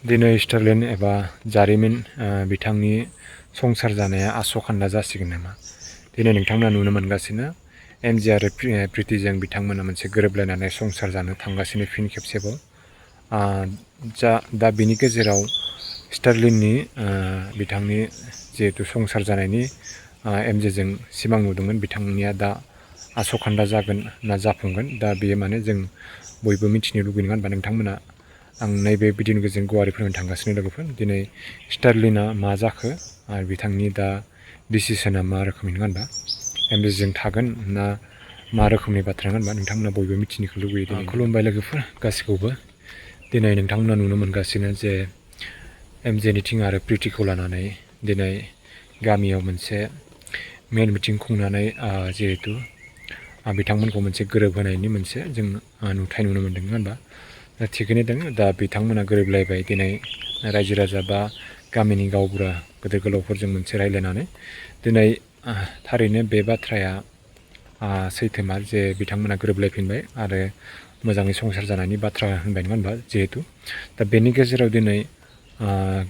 दिनै स्टारलिन एबा जारिमिन बिथांनि संसार जानाया आस'खान्दा जासिगोन नामा? दिनै नोंथांमोना नुनो मोनगासिनो एमजे आरो प्रितिजों बिथांमोना मोनसे गोरोबलायनानै संसार जानो थांगासिनो फिन खेबसेबाव। दा बिनि गेजेराव स्टारलिननि बिथांनि जिहेतु संसार जानायनि एमजेजों सिमां नुदोंमोन बिथांनिया दा आस'खान्दा जागोन ना जाफुंगोन, दा बेयो माने जों बयबो मिथिनो लुबैयो नङा होनबा नोंथांमोना। आं नैबे भिडिअनि गेजेरजों गुवारै फोरमायनो थांगासिनो लोगोफोर। दिनै स्टारलिना मा जाखो आरो बिथांनि दा डिसिसना मा रोखोमनि नङा होनबा, एमजेजों थागोन ना मा रोखोमनि बाथ्रा नङा होनबा नोंथांमोना बयबो मिथिनो लुबैयो। दिनै खुलुमबाय लोगोफोर गासैखौबो। दिनै नोंथांमोना नुनो मोनगासिनो जे एमजेनि थिं आरो प्रितिखौ लानानै दिनै गामियाव मोनसे मेल मिटिं खुंनानै जिहेतु बिथांमोनखौ मोनसे गोरोबहोनायनि मोनसे जों नुथाय नुनो मोन्दों नङा होनबा। दा थिगैनो दङ, दा बिथांमोना गोरोबलायबाय। दिनै रायजो राजा बा गामिनि गावबुरा गेदेर गोलावफोरजों मोनसे रायज्लायनानै दिनै थारैनो बे बाथ्राया सैथोमार जे बिथांमोना गोरोबलायफिनबाय आरो मोजाङै संसार जानायनि बाथ्रा होनबाय नङा होनबा जिहेतु। दा बेनि गेजेराव दिनै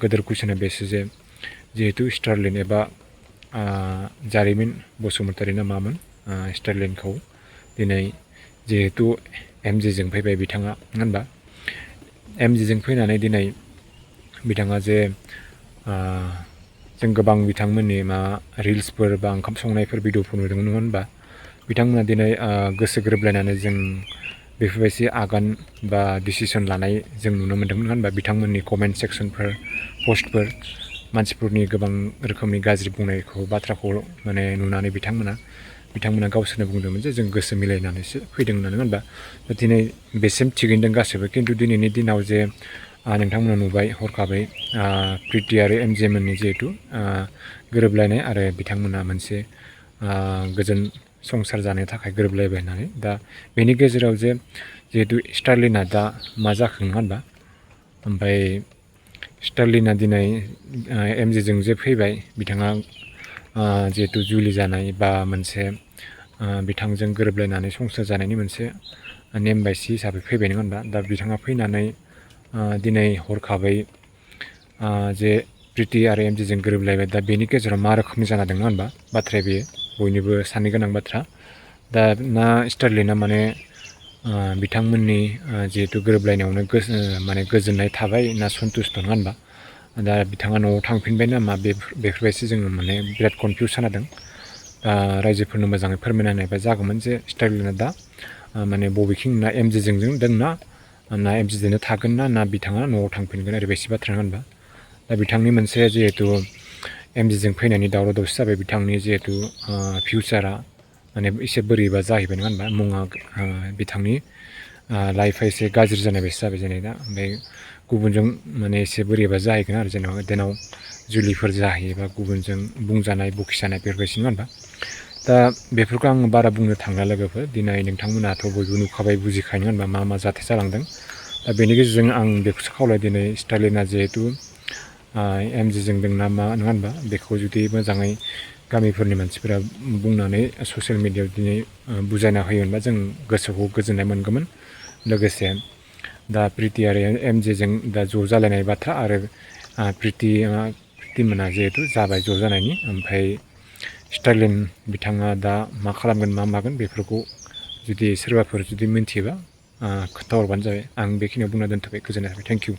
गोदोर कुइसना बेसो जे जिहेतु स्टारलिन एबा जारिमिन बसुमतारी ना मामोन, स्टारलिनखौ दिनै जिहेतु एमजेजों फैबाय बिथाङा नङा होनबा। एमजेजों फैनानै दिनै बिथाङा जे जों गोबां बिथांमोननि रिल्सफोर बा ओंखाम संनायफोर भिडिअफोर नुदोंमोन नङा होनबा। बिथांमोना दिनै गोसो गोरोबलायनानै जों बेफोरबायदि आगान बा डिसिसन लानाय जों नुनो मोन्दोंमोन नङा होनबा। बिथांमोननि कमेन्ट सेक्सनफोर पस्टफोर मानसिफोरनि गोबां रोखोमनि गाज्रि बुंनायखौ बाथ्राखौ माने नुनानै बिथांमोना गावसोरनो बुंदोंमोन जे जों गोसो मिलायनानैसो फैदों होननानै होनबा। दिनै बेसिम थिगैनो दं गासैबो, खिन्थु दिनैनि दिनाव जे नोंथांमोना नुबाय हरखाबै प्रिति आरो एमजे मोननि जिहेतु गोरोबलायनाय आरो बिथांमोना मोनसे गोजोन संसार जानो थाखाय गोरोबलायबाय होननानै। दा बेनि गेजेराव जे जिहेतु स्टारलिना दा मा जाखो नङा होनबा। ओमफ्राय स्टारलिना दिनै एमजेजों जे फैबाय, बिथाङा जिहेतु जुलि जानाय बा मोनसे बिथांजों गोरोबलायनानै संसार जानायनि मोनसे नेम बायदि हिसाबै फैबाय नङा होनबा। दा बिथाङा फैनानै दिनै हरखाबै जे प्रिति आरो एमजेजों गोरोबलायबाय। दा बेनि गेजेराव मा रोखोमनि जाना दं नङा होनबा बाथ्राया बेयो बयनिबो साननो गोनां बाथ्रा। दा ना स्टारलिना माने बिथांमोननि जिहेतु गोरोबलायनायावनो माने गोजोननाय थाबाय ना सन्तुष्ट नङा होनबा। दा बिथाङा न'आव थांफिनबाय नामा बेफोरबायदि जोङो माने बिराद कनफिउस जाना दं। रायजोफोरनो मोजाङै फोरमायना होनायबा जागौमोन जे स्टारलिना दा माने बबेखिं ना एमजेजों दंना ना एमजेजोंनो थागोन ना बिथाङा न'आव थांफिनगोन ओरैबायदि बाथ्रा नङा होनबा। दा बिथांनि मोनसे जिहेतु एमजेजों फैनायनि दावराव दावसि जाबाय, बिथांनि जिहेतु फिउचारा माने एसे बोरैबा जाहैबाय नङा होनबा। मुङा बिथांनि लाइफआ एसे गाज्रि जानाय बायदि जाबाय जेनेबा। ओमफ्राय गुबुनजों माने एसे बोरैबा जाहैगोन आरो जेनेबा देनाव जुलिफोर जाहैयोबा गुबुनजों बुंजानाय बखिजानाय बेफोरबायदि नङा होनबा। दा बेफोरखौ आं बारा बुंनो थांला लोगोफोर। दिनै नोंथांमोनाथ' बयबो नुखाबाय बुजिखायो नङा होनबा मा जाथाय जालांदों। दा बेनि गेजेरजों आं बेखौसो खावलाय दिनै स्टारलिना जिहेतु एमजेजों दं ना मा नङा होनबा, बेखौ जुदि मोजाङै गामिफोरनि मानसिफोरा बुंनानै ससियेल मिडियायाव दिनै बुजायना होयोमोनबा जों गोसोखौ गोजोननाय मोनगौमोन। लोगोसे दा प्रिति आरो एमजेजों दा ज' जालायनाय बाथ्रा आरो प्रितिमोना जिहेतु जाबाय ज' जानायनि। ओमफ्राय स्टारलिन बिथाङा दा मा खालामगोन मा मागोन बेफोरखौ जुदि सोरबाफोर जुदि मिन्थियोबा खोन्थाहरबानो जाबाय। आं बेखिनियाव बुंना दोनथ'बाय, गोजोननाय थाबाय, थेंक इउ।